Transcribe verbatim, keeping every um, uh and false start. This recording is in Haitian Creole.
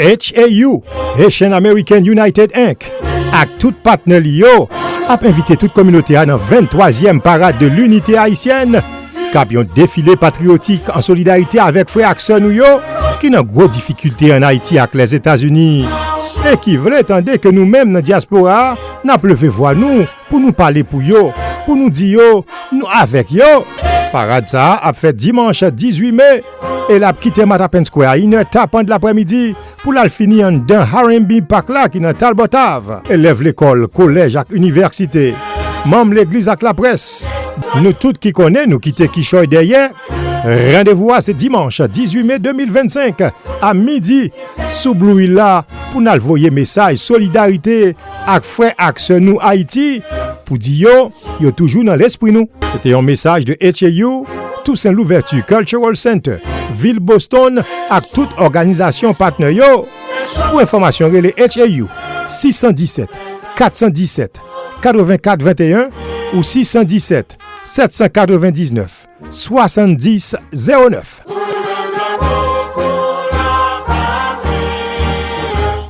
H A U, Haitian American United Inc, ak tout patnè li yo, ap envite tout kominote a nan venntwazyèm Parade de l'Unité Haïtienne, k ap yon defile patriyotik an solidarite avèk frè ak sè nou yo ki nan gwo difikilte ann Ayiti ak Lèzetazini, e ki vle tande ke nou menm nan dyaspora a, n ap leve vwa nou pou nou pale pou yo, pou nou di yo, nou avèk yo. Parad sa a ap fèt dimanch dizuit me, e l ap kite Matapan Square a inè tapan de laprèmidi pou l al fini anndan R and B Park la ki nan Talbot Ave. Elèv lekòl, kolèj ak inivèsite, manm legliz ak laprès, nou tout ki konnen nou kite kichòy dèyè. Randevou a se dimanch dizuit me de mil vennsenk a midi sou Blue Hill la pou n al voye mesaj solidarite ak frè ak sè nou Ayiti pou di yo, yo toujou nan lespri nou. Se te yon mesaj de H A U, Toussaint Louverture Cultural Center, vil Boston ak tout òganizasyon patnè yo. Pou enfòmasyon, rele H A U sis san disèt, kat san disèt, katrevenkat venteyen ou sis san disèt, sèt san katrevendiznèf, swasanndis zewo nèf.